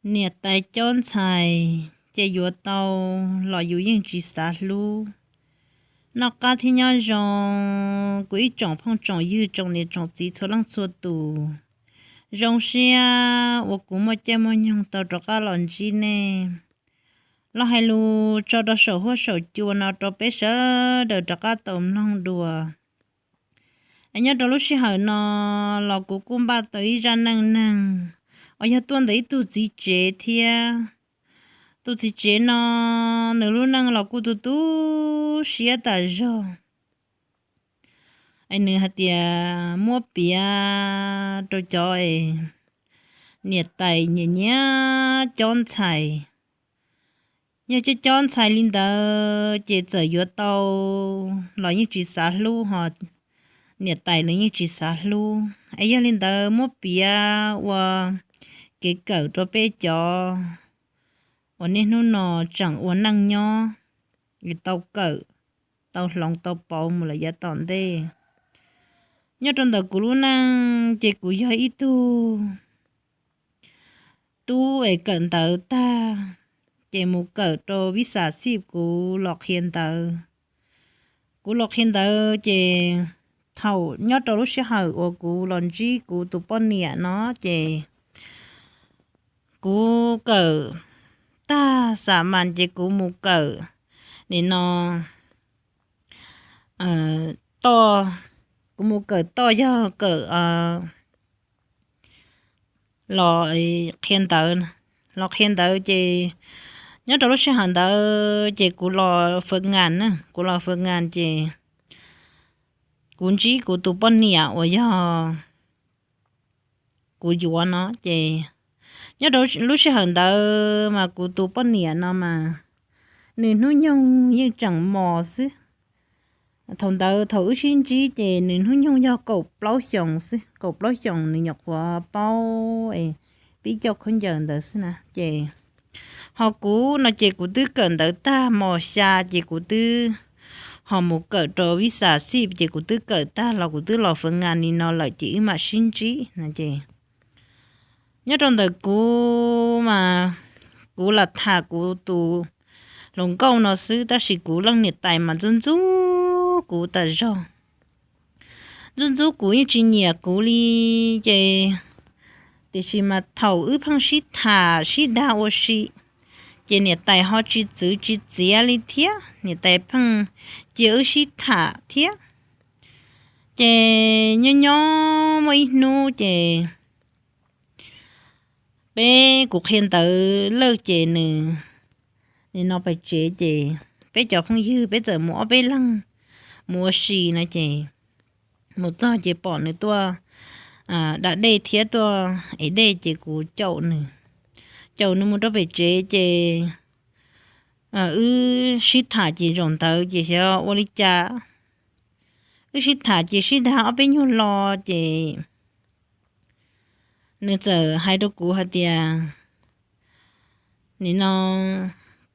Niam tais cob ntxhais ces yuav tau los yus yeej tsis xav hlub. Noj qab thiab nyob zoo, kuv ib tsoom phooj tsoom ywg tsoom niam tsoom txiv txhua leej txhua tus, zoo siab uas kuv muaj caij muaj nyoog tau rov qab los ntsib nej, los hais lus tso rau saum huab saum cua no rau peb sawv daws rov qab tau mloog dua. Es nyob rau lub sij hawm no los kuv kuj npaj tau ib zaj neej neeg uas yog tuaj ntawm ib tug txiv tsev thiab. Tus txiv tsev no nws lub neej los kuj tu tu siab tas zog. Es nws hais tias muab piav rau cov es niam tais nyiam nyiam cob ntxhais. Yog cob cob ntxhais li ntawd ces txawm yuav tau los yeej tsis xav hlub ho, niam tais los yeej tsis xav hlub. Es yog li ntawd muab piav ua kev kawm rau peb cov uas niaj hnub no tseem ua neej nyob, tau kawm, tau hloov tau pauv mus lawm yav tom ntej. Nyob rau ntawm kuv lub neej ces kuv yog ib tug tub es kawm ntawv tag, ces mus kawm rau vib xas xib kuv los qhia ntawv. Kuv los qhia ntawv ces thaum nyob rau lub sij hawm uas kuv los ntsib kuv tus poj niam no ces kuv kawm tag xa mas ces kuv mus kawm nim no toj, kuv mus kawm toj yog kawm los qhia ntawv, los qhia ntawv ces nyob rau lub sij hawm ntawd ces kuv los fawm ngas na, kuv los fawm ngas ces kuv ntsib kuv tus poj niam uas yog kuv yuav no ces nyob rau lub sij hawm ntawd mas kuv tus poj niam no mas nws hnub nyoog yeej tseem mos xwb. Thaum ntawd thaum wb sib ntsib ces nws hnub nyoog yog kaum plaub xyoos xwb, kaum plaub xyoos nws nyuam qhuav paub pib coj khaub ncaws ntawd xwb na ces ho kuv no ces kuv twb kawm ntawv tag mos xya ces kuv twb ho mus kawm rau vib xas xib ces kuv twb kawm tag los kuv twb los fawm ngas li no lawm ces wb mam sib ntsib no ces nyob rau ntawm kuv mas kuv lam tham kuv tus hluas nkauj no xwb tab sis kuv leej niam tais mas ntxub ntxub kuv tas zog. Ntxub ntxub kuv yeej tsis nyiam kuv li ces tiam sis mas thaum wb pheej sib tham sib dag ua si ces niam tais ho tsis txwv tsis txiav li thiab, niam tais pheej cia wb sib tham thiab. Ces nyob nyob muaj ib hnub ces peb kuv qhia ntawv lawm ces nws, nws no pem tsev ces peb cov phooj ywg peb txawm mus ob peb leeg mus ua si no ces mus txog ces pom nws tuaj da dej thiab tuaj ev dej ces kuv caum nws, caum nws mus rau pem tsev ces wb sib tham ces zaum ntawd ces xyov ua li cas wb sib tham ces sib dag ob peb nyuag lo ces nws txawm hais rau kuv hais tias nim no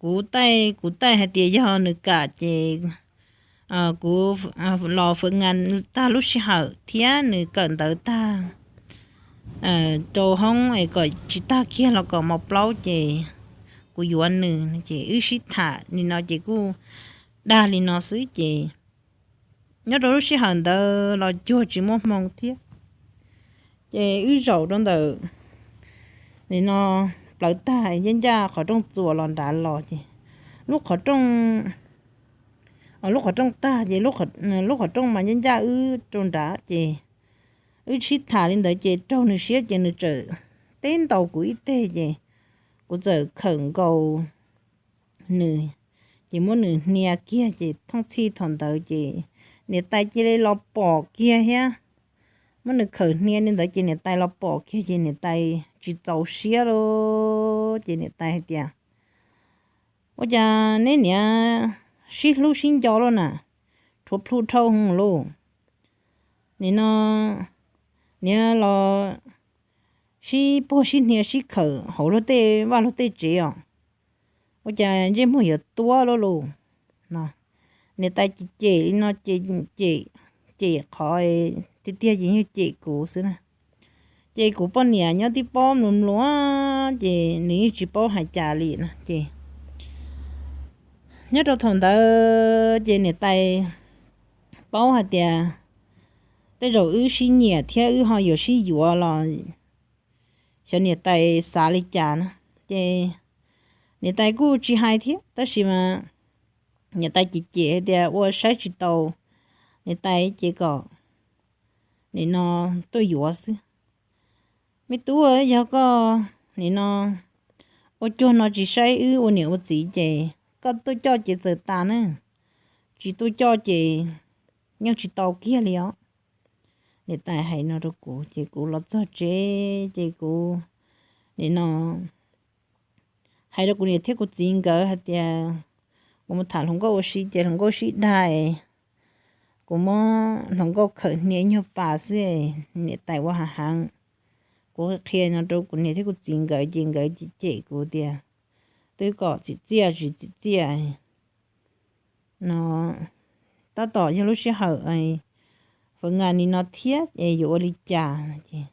kuv taij kuv taij hais tias yog nws kam ces kuv los fawm ngas tag lub sij hawm thiab nws kawm ntawv tag rau hoob es kom tsis tag kiag los kom mos plaub ces kuv yuav nws ces wb sib tham li no ces kuj dag li no xwb ces nyob rau lub sij hawm ntawd los cuag tsis muaj hmoo thiab ces wb zaum rau ntawm nim no plawv tag ncaj ncaj qhov rooj txuas los nrad los ces lub qhov rooj, lub qhov rooj tag ces lub qhov rooj mas ncaj ncaj wb rau nrad ces wb sib tham li ntawd ces raug nws siab ces nws txawm teb ntaus kuv ib teg ces kuv txawm khawm nkaus nws ces muab nws hnia kiag ces thooj txhij thaum ntawd ces niam tais cia li los pom kiag thiab. Muab nws khawm hnia li ntawd ces niam tais los pom kiag ces niam tais tsis txaus siab lauj ces niam tais hais tias ua cas neb niam sib hlub sib nco lauj na, rhuav plhu dhau hwv lauj. Nim no niam los sib puag sib hnia sib khawm hauv luag tej vaj luag tej tsev os, ua cas ntsej muag yuav tuab lauj lauj. Niam tais cem cem li no ces cem, cem qhov tiag tiag ces yog cem kuv xwb na. Ces kuv poj niam nyob tib pob mluas mluas ces nws yeej tsis paub hais cas li na. Ces nyob rau thaum ntawd ces niam tais paub hais tias tej zaum wb sib nyiam thiab wb ho yuav sib yuav los xyov niam tais xav li cas na. Ces niam tais kuj tsis hais thiab, tab sis mas niam tais cem cem hais tias ua saib tsis taus niam tais ces kom nim no tuaj yuav xwb. Me tub, yog koj nim no ua cuag no tsis saib wb ua niam ua txiv ces koj tuaj coj ces txawm tas na, tsis tuaj coj ces yeej tsis tau kiag li os. Niam tais hais no rau kuv ces kuv los txog tsev ces kuv nim no hais rau kuv niam thiab kuv txiv nkawd hais tias kuv mus tham hluas nkauj ua si ces hluas nkauj sib dag, kuv muab hluas nkauj khawm hnia nyuag pas xwb, niam tais ua hav heev. Kuv qhia no rau kuv niam thiab kuv txiv nkawd ces nkawd cem kuv tias twb kom txim txiaj tsis txim txiaj no, tab tom yog lub sij hawm fawm ngas nim no thiab es yuav ua li cas no ces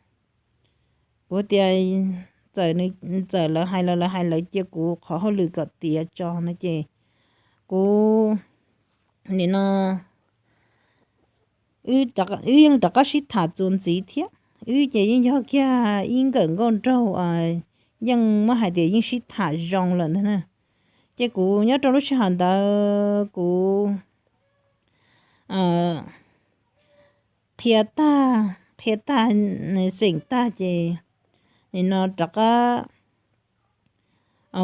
kuv tias txawm lawv hais los lawv hais, lawv cia kuv qhov hauj lwm kom tiav tso no ces kuv nim no wb yeej rov qab sib tham txuas ntxiv thiab. Wb ces yeej yog kiag ib nkawm nkauj nraug, yeej muab hais tias yeej sib tham zoo lawm ntag na. Ces kuv nyob rau lub sij hawm ntawd kuv qhia tag, qhia tag, xeem tag ces nim no rov qab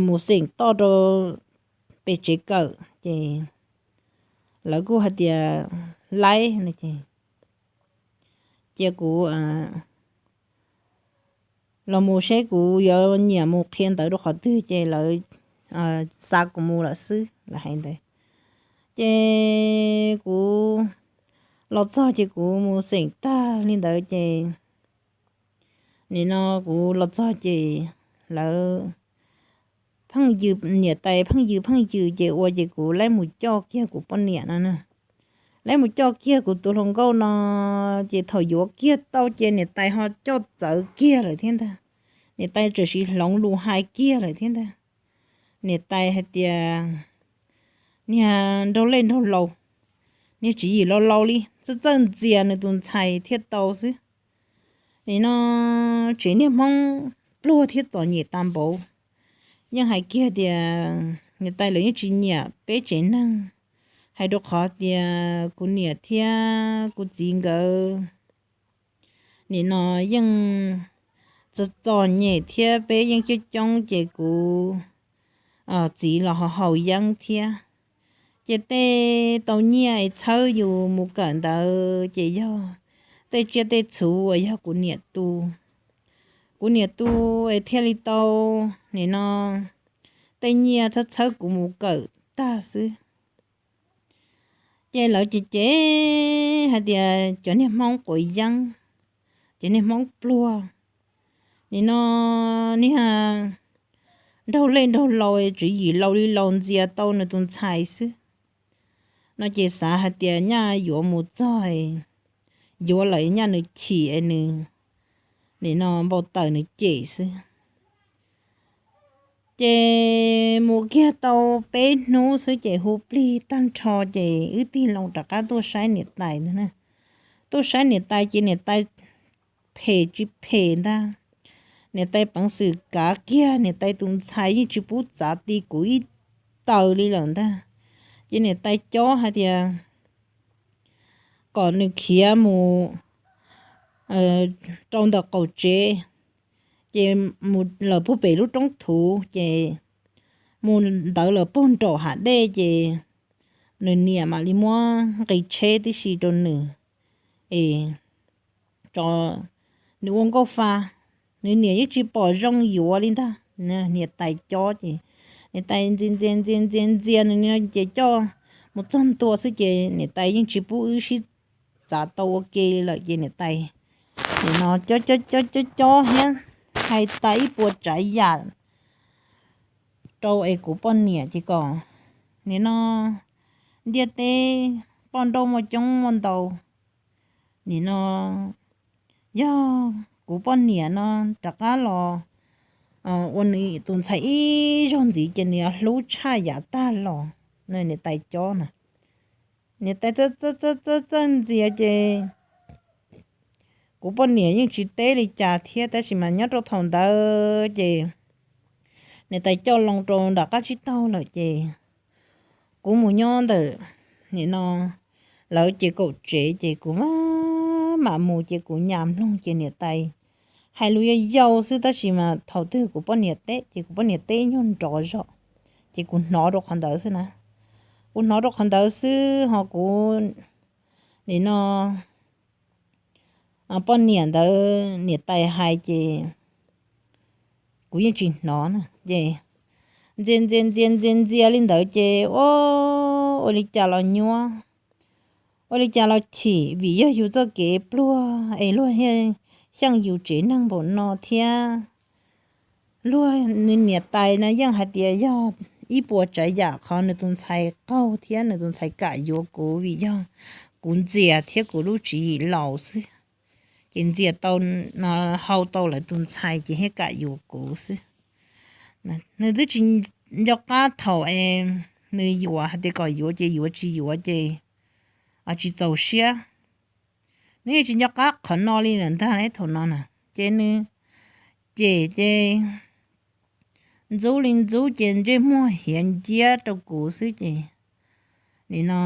mus xeem toj rau pem tsev kawm ces lawv kuj hais tias laib no ces cia kuv los mus seb kuv yuav nyiam mus qhia ntawv rau qhov twg ces lawv xa kuv mus lawm xwb, lawv hais ntawd. Ces kuv los txog ces kuv mus xeem tag li ntawd ces nim no kuv los txog ces lawv pheej yws, niam tais pheej yws pheej yws ces ua ces kuv laib mus coj kiag kuv poj niam no na. Laib mus coj kiag kuv tus hluas nkauj no ces thaum yuav kiag tau ces niam tais ho coj txawv kiag lawm thiab ntag. Niam tais txawm sis hloov lus hais kiag lawm thiab ntag. Niam tais hais tias niag nraug lej nraug laus, niag tswv yim laus laus li, txawj txawj ntxias nws tus ntxhais thiaj tau xwb. Nim no tsev niag Hmoob pluag thiab txom nyem tas npaum, yeej hais kiag tias niam tais lawv yeej tsis nyiam peb tsev neeg, hais rau qhov tias kuv niam thiab kuv txiv nkawd nim no yeej txom txom nyem thiab peb yeej coob coob ces kuv txiv los ho haus yeeb thiab. Ces tej tau nyiaj es txhawb yus mus kawm ntawd ces yog tej tsiaj tej txhu uas yog kuv niam tu. Kuv niam tu es thiaj li tau nim no tej nyiaj txhawb txhawb kuv mus kawm tag xwb. Ces lawv ces cem hais tias cov niag Hmoob quav yeeb, cov niag Hmoob pluag, nim no niag nraug lej nraug laus, tswv yim laus li laus ntxias tau nws tus ntxhais xwb no ces xav hais tias nyaj yuav mus txog, yuav lawm nyaj nws chim es nws nim no npau taws nws cem xwb. Ces mus kiag tau peb hnub xwb ces hu plig tag nrho ces wb tig loo rov qab tuaj saib niam tais ntag na. Tuaj saib niam tais ces niam tais phem tsis phem ntag, niam tais peev xwm kav kiag niam tais tus ntxhais yeej tsis pub txav ti kuv ib taws li lawm ntag. Ces niam tais cob hais tias kom nws khiav mus rau ntawm qaum tsev, ces mus lawm puag pem lub roob thuv ces mus ntawd lawm puag nraum hav dej ces nws niam mam li muab nqis tsheb tib si rau nws es tso nws ua nkauj fa. Nws niam yeej tsis pom zoo yuav li ntag. Niam tais cob ces niam tais ntxias ntxias ntxias ntxias ntxias nws ces coj mus txog ntua xwb ces niam tais yeej tsis pub wb sib txav tau ua ke li lawm ces niam tais nim no cob cob cob cob cob thiab hais tas ib puas tsav yam rau es kuv poj niam ces kom nim no ntiaj teb poj nrauj muaj coob muaj ntau, nim no yog kuv poj niam no rov qab los ua nws tus ntxhais ib zaug ntxiv ces nws yuav hlub tshaj yav tag los. Niam tais cob na, niam tais txawj txawj txawj ntxias ces kuv poj niam yeej tsis teb li cas thiab, tab sis mas nyob rau thaum ntawd ces niam tais coj loo rau nram qab tsib taug lawm ces kuv mus nyob ntawm nim no lawv ces kaum tsev ces kuv mam mus ces kuv nyas mloog ces niam tais hais lus yau yau xwb, tab sis mas thaum twg kuv poj niam teb ces kuv poj niam teb nyuag nrov zog, ces kuv hnov rau qhov ntawd xwb na. Kuv hnov rau qhov ntawd xwb ho kuv nim no poj niam ntawd niam tais hais ces kuv yeej tsis hnov na ces ntxias ntxias ntxias ntxias ntxias li ntawd ces ua, ua li cas los nyuaj, ua li cas los chim, vim yog yus txoj kev pluag es luag xyeej yus tsev neeg npaum no thiab. Luag nws niam tais na yeej hais tias yog ib puas tsav yam qhov nws tus ntxhais qaug thiab nws tus ntxhais kam yuav kuv vim yog kuv ntxias thiab kuv lub tswv yim laus xwb. Ces ntxias tau, hau tau lawv tus ntxhais ces thiaj kam yuav kuv xwb. Nws twb tsis nco qab thaum es nws yuam hais tias kom yuav ces yuav, tsis yuav ces tsis txaus siab. Nws yeej tsis nco qab qhov no li lawm ntag thaum no na. Ces nws cem ces ntxub li ntxub ces ntsej muag hiav nciab rau kuv xwb ces nim no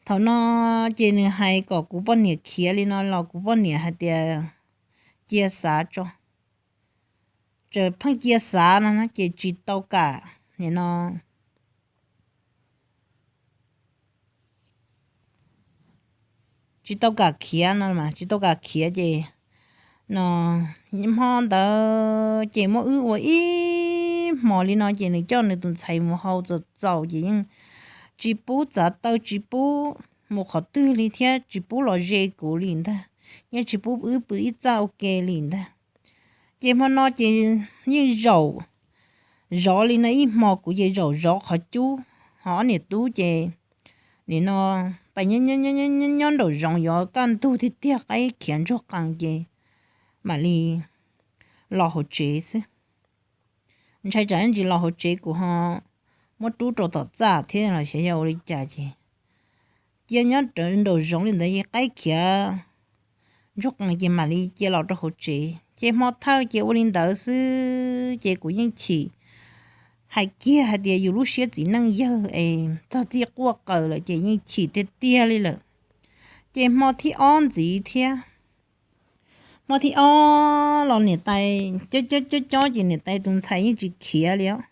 thaum no ces nws hais kom kuv poj niam khiav li no los kuv poj niam hais tias cia xav tso. Txawm pheej cia xav no ces tsis tau kam, nim no tsis tau kam khiav no mas tsis tau kam khiav ces no hmo ntawd ces muab wb ua ib hmos li no ces nws coj nws tus ntxhais mus hau txaus txaus ces yeej tsis pub txav taw, tsis pub mus qhov twg li thiab tsis pub los ze kuv li ntag, yeej tsis pub wb pw ib txaj ua ke li ntag. Ces hmo no ces yeej zaum zov li no ib hmo, kuv ces zaum zov qhov cub, ho ob niam tub ces nim no pais nyob nraum zoov yuav kaj ntug tiag tiag, qaib khiav ntsuag qees ces mam li los hauv tsev xwb. Ntshai tsam ntsis los hauv tsev kuv ho muab rub rau tom txaj thiab los xyov yog ua li cas ces cia nyob nraum zoov li ntawd ces qaib khiav ntsuag qees ces mam li cia los rau hauv tsev. Ces hmo thawj ces ua li ntawd xwb ces kuv yeej chim, hais kiag hais tias yus lub siab txiv neej yawg es txog txij quaj qaws lawm ces yeej chim tiag tiag li lawm. Ces hmo thib ob ntxiv thiab, hmo thib ob los niam tais cob cob cob ces niam tais tus ntxhais yeej tsis khiav li os.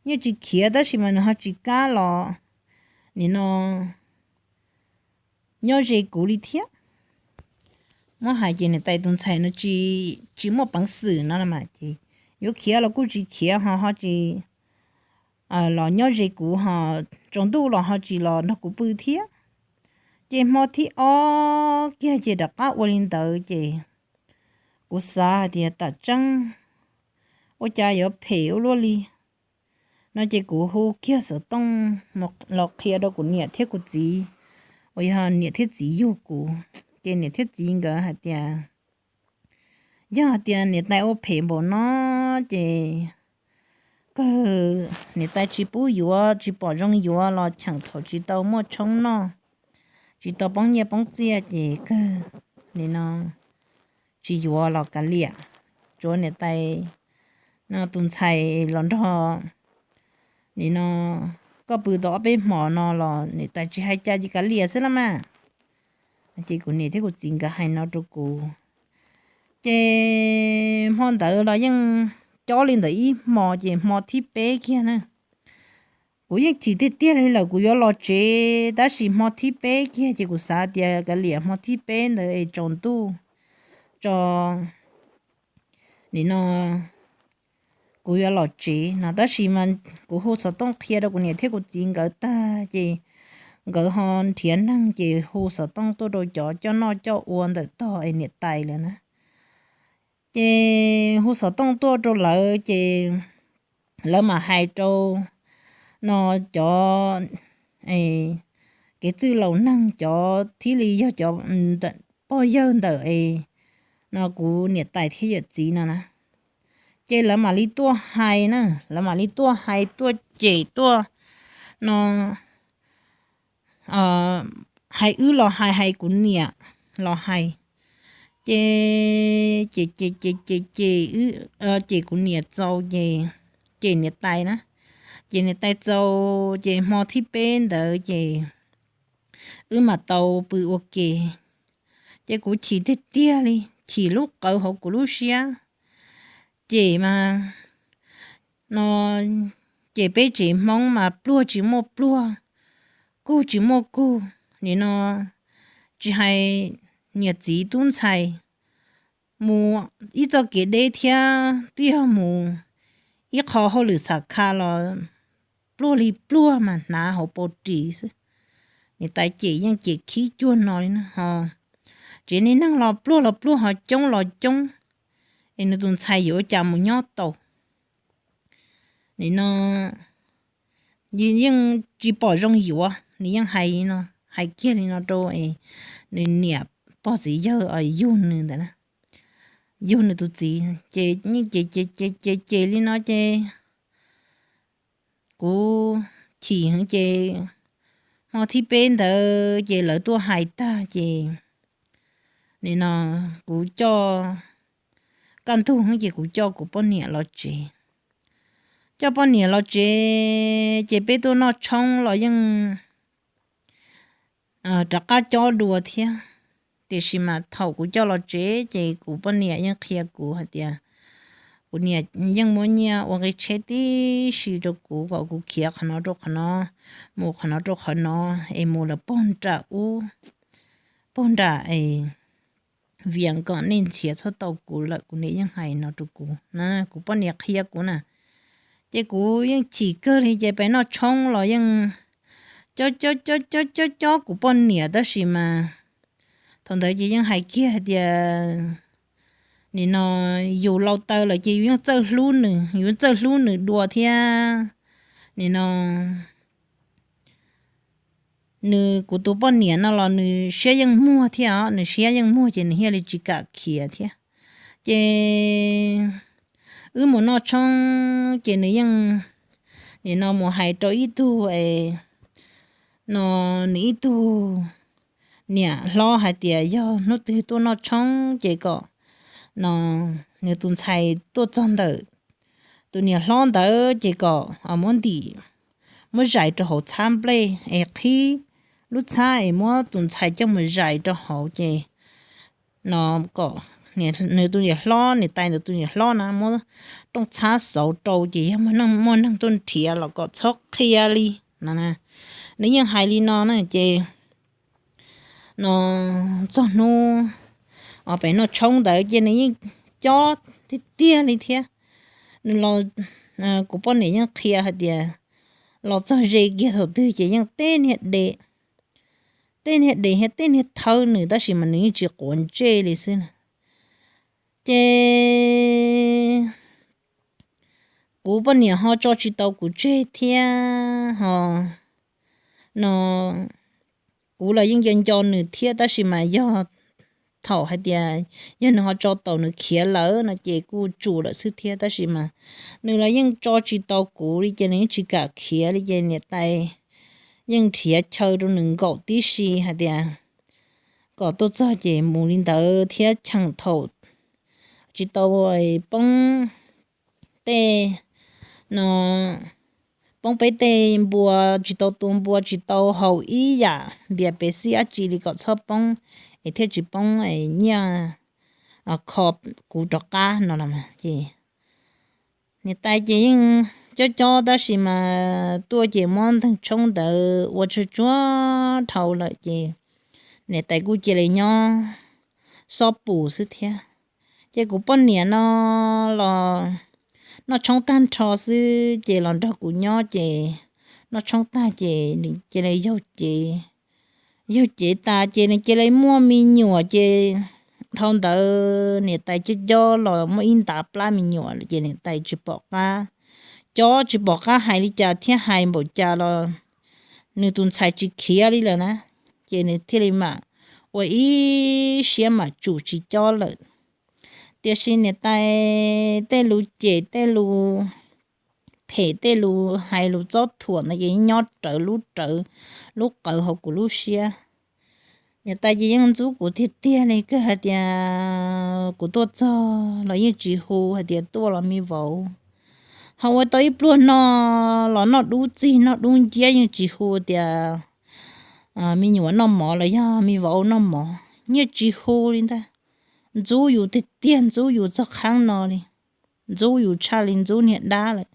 Yeej tsis khiav tab sis mas nws ho tsis kam los nim no nyob ze kuv li thiab. Muab hais ces niam tais tus ntxhais no tsis muaj peev xwm no mas ces yuav khiav los kuj tsis khiav, ho ho tsis los nyob ze kuv, ho tsaus ntuj los ho tsis los nrog kuv pw thiab. Ces hmo thib ob kiag ces rov qab ua li ntawd ces kuv xav hais tias tam tseeb ua cas yuav phem ua luaj li no ces kuv hu kiag xov tooj los qhia rau kuv niam thiab kuv txiv, uas yog niam thiab txiv yug kuv. Ces niam thiab txiv nkawd hais tias yog hais tias niam tais ua phem npaum no ces kawg niam tais tsis pub yuav, tsis pom zoo yuav los cheem thaum tsis tau muaj tshoob noj, tsis tau poob nyiaj poob txiaj ces kawg nim no tsis yuav los kav liam. Tsuav niam tais no tus ntxhais los nrog nim no koj pw tau ob peb hmos no los niam tais tsis hais cas ces kav liam xwb los mas. Ces kuv niam thiab kuv txiv nkawd hais no rau kuv. Ces hmo ntawd los yeej cob li ntawd ib hmo ces hmo thib peb kiag na kuv yeej chim tiag tiag li lawm kuv yuav los tsev, tab sis hmo thib peb kiag ces kuv xav tias kav liam hmo thib peb ntawd es tsaus ntuj tso nim no kuv yuav los tsev no, tab sis mas kuv hu xov tooj qhia rau kuv niam thiab kuv txiv nkawd tag ces nkawd ho nrhiav neeg ces hu xov tooj tuaj rau cov coj noj coj ua ntawm tog es niam tais lawm na. Ces hu xov tooj tuaj rau lawv ces lawv mam hais rau no cov kev txwj laus neeg cov thiaj li yog cov pog yawg ntawm es no kuv niam tais thiab yawm txiv no na. Ces lawv mam li tuaj hais na, lawv mam li tuaj hais tuaj cem tuaj no, hais wb los hais, hais kuv niam los hais. Ces ces ces ces ces ces wb, ces kuv niam txaus ces, ces niam tais na, ces niam tais txaus ces hmo thib peb ntawd ces wb mam tau pw ua ke. Ces kuv chim tiag tiag li, chim lub qawv hauv kuv lub siab. Ces mas no ces peb tsev Hmoob mas pluag tsis muaj pluag, kug tsis muaj kug, nim no tsis hais niam txiv tub ntxhais, mus ib txoj kev deb thiab twb yog mus ib qho hauj lwm xam kha los pluag li pluag mas hnav hauv paus ris xwb. Niam tais cem yeej cem khib cuag no li na ho. Tsev neeg los pluag los pluag ho coob los coob, es nws tus ntxhais yuav ua cas mus nyob tau. Nim no yeej tsis pom zoo yuav, nws yeej hais no, hais kiag li no rau nws niam pog txiv yawg yug nws ntawd na, yug nws tus txiv ces yeej ces ces ces ces ces li no ces kuv chim heev ces hmo thib peb ntawd ces lawv tuaj hais tag ces nim no kuv coj, kaj ntug heev ces kuv coj kuv poj niam los tsev. Coj poj niam los tsev ces peb tuaj noj tshoob los yeej rov qab cob dua thiab. Tiam sis mas thaum kuv coj los tsev ces kuv poj niam yeej qhia kuv hais tias kuv niam yeej muab nyiaj ua nqi tsheb tib si rau kuv kom kuv khiav qhov no rau qhov no, mus qhov no rau qhov no, es mus lawm pog nram ub, pog nram es vias kom nej nrhiav txhob tau kuv lawm, kuv niam yeej hais no rau kuv na, kuv poj niam qhia kuv na. Ces kuv yeej chim kawg li ces peb noj tshoob los yeej cob cob cob cob cob cob kuv poj niam tab sis mas thaum ntawd ces yeej hais kiag hais tias nim no yus laus taw lawm ces yus yeej txawj hlub nws, yus yeej txawj hlub nws dua thiab. Nim no nws, kuv tus poj niam no los nws siab yeej muag thiab os, nws siab yeej muag ces nws thiaj li tsis kam khiav thiab. Ces wb mus noj tshoob ces nws yeej nim no mus hais rau ib tug es no nws ib tug niam hlob hais tias yog hnub twg tuaj noj tshoob ces kom no nws tus ntxhais tuaj txog ntawm tus niam hlob ntawd ces kom muab ntim, muab zais rau hauv txhab nplej es qhib lub txhab es muab tus ntxhais coj mus zais rau hauv ces no kom nws tus niam hlob, niam tais ntawd tus niam hlob na muab rooj txhab xauv rau ces yog muaj neeg tuaj nrhiav los kom txhob qhia li no. Nws yeej hais li no na ces no txog hnub pem noj tshoob ntawd ces nws yeej cob tiag tiag li thiab. Nws los, kuv poj niam yeej qhia hais tias los txog ze kiag thaum twg ces yeej teb niag de, teb niag de thiab teb niag thawb nws tab sis mas nws yeej tsis quav ntsej li xwb na. Ces kuv poj niam ho tso tsis tau kuv tseg thiab ho no kuv los yeej nco nco nws thiab tab sis mas yog thaum hais tias yog nws ho tso tau nws khiav lawm no ces kuj tsum lawm xwb thiab tab sis mas nws los yeej tso tsis tau kuv li ces nws yeej tsis kam khiav li ces niam tais yeej nrhiav chaw rau nws nkaum tib si hais tias kom tuaj txog ces mus li ntawd thiab cheem thaum tsis tau poob tej no, poob peb tej npua, tsis tau tua npua, tsis tau haus ib yam npias pes xij dab tsi li kom txhob poob es thiaj tsis poob nyiaj kho kuv rov qab no los ces niam tais ces yeej cob cob tab sis mas tuaj ces muab nteeg tshoob ntawd ua tsuag tsuag dhau lawm ces niam tais kuj cia li nyob xob pus xwb thiab. Ces kuv poj niam no los noj tshoob tag nrho xwb ces los nrog kuv nyob ces noj tshoob tag ces nws cia li yaug cev, yaug cev tas ces nws cia li muaj me nyuam ces dhau ntawd niam tais cob cob los muaj ib ntav plab me nyuam ces niam tais tsis pom qab, cob tsis pom qab hais li cas thiab hais npaum cas los nws tus ntxhais tsis khiav li lawm na. Ces nws thiaj li mam ua ib siab mam tsum tsis cob lawm. Tiam sis niam tais tej lus cem, tej lus phem, tej lus hais lus txob thuam ntawd ces nyob rawv lub rawv, lub qawv hauv kuv lub siab. Niam tais ces yeej ntxub kuv tiag tiag li, kawg hais tias kuv tuaj txog los yeej tsis hu hais tias tuaj los me vauv. Ho ua tau ib pluag no los noj dub txig noj dub nciab yeej tsis hu tias me nyuam noj mov los yog me vauv noj mov, yeej tsis hu li ntag. Ntxub yus tiag tiag, ntxub yus txog qhov no li, ntxub yus tshaj li ntxub niag dab lawm.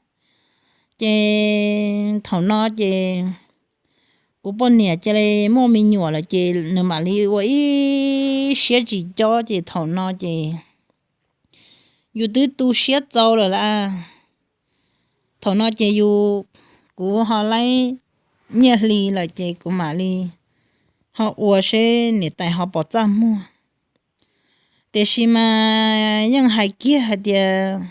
Ces thaum no ces kuv poj niam cia li muaj me nyuam lawm ces nws mam li ua ib siab tsis cob ces thaum no ces yus twb tu siab txaus lawm lauj. Thaum no ces yus, kuv ho laib nyiaj hli lawm ces kuv mam li ho ua seb niam tais ho pom txaj muag. Tiam sis mas yeej hais kiag hais tias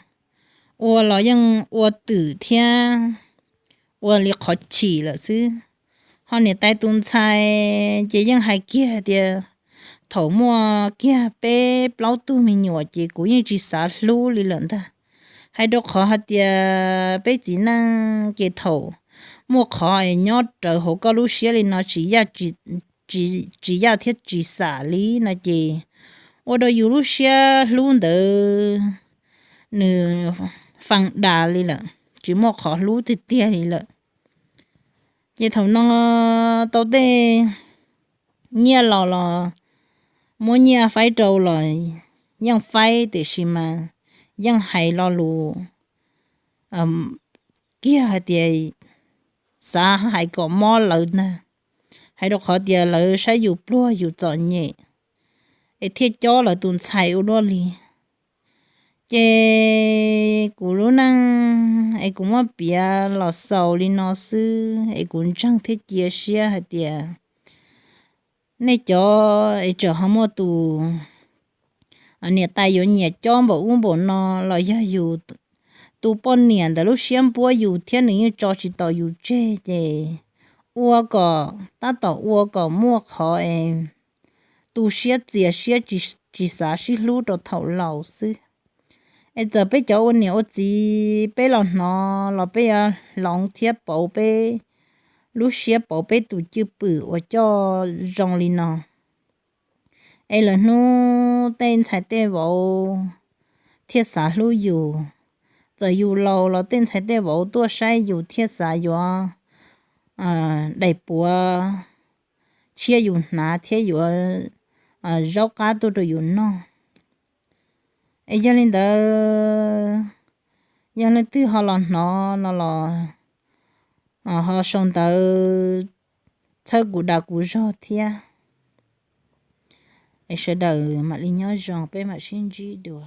ua los yeej ua twm thiab ua li qhov chim lawm xwb. Ho niam tais tus ntxhais ces yeej hais kiag tias thaum muaj kiag peb plaub tug me nyuam ces kuv yeej tsis xav hlub li lawm ntag. Hais rau qhov hais tias peb txiv neej ces thaum muaj qhov es nyob rawv hauv koj lub siab li no tsis yaj tsis yaj thiab tsis xam li no ces ua rau yus lub siab hlub ntawd nws fee das li lawm, tsis muaj qhov hlub tiag tiag li lawm. Ces thaum no tau tej nyiaj los los muab nyiaj faib rau los yeej faib tiam sis mas yeej hais lo lus kiag hais tias xav hais kom mob lawv ntag, hais rau qhov tias lawv saib yus pluag yus txom nyem es thiaj cob lawv tus ntxhais ua luaj li. Ces kuv lub neej es kuv muab piav los xaus li no xwb es kuv ntseeg thiab cia siab hais tias nej cov es tseem ho muaj tus niam tais yuav nyiam cob npaum ub npaum no los yog yus tus poj niam ntawd lub siab npuab yus thiab nws yeej tso tsis tau yus tseg ces ua kom tab tom ua kom muaj qhov es tu siab txias siab tsis xav sib hlub rau thaum laus xwb. Es txawm peb cov ua niam ua txiv peb los hnov los peb yuav hloov thiab pauv peb lub siab pauv peb tus cwj pwm uas coj zoo li no. Es lawm hnub tej ntxhais tej vauv thiaj xav hlub yus. Txawm yus laus los tej ntxhais tej vauv tuaj saib yus thiaj xav yuav daim puav tshiab yus hnav thiab yuav zaub qab tuaj rau yus noj. Es yog li ntawd, yog leej twg ho los hnov no los ho sau ntawv txhawb kuv dag kuv zog thiab. Es sawv daws mam li nyob zoo, peb mam sib ntsib dua.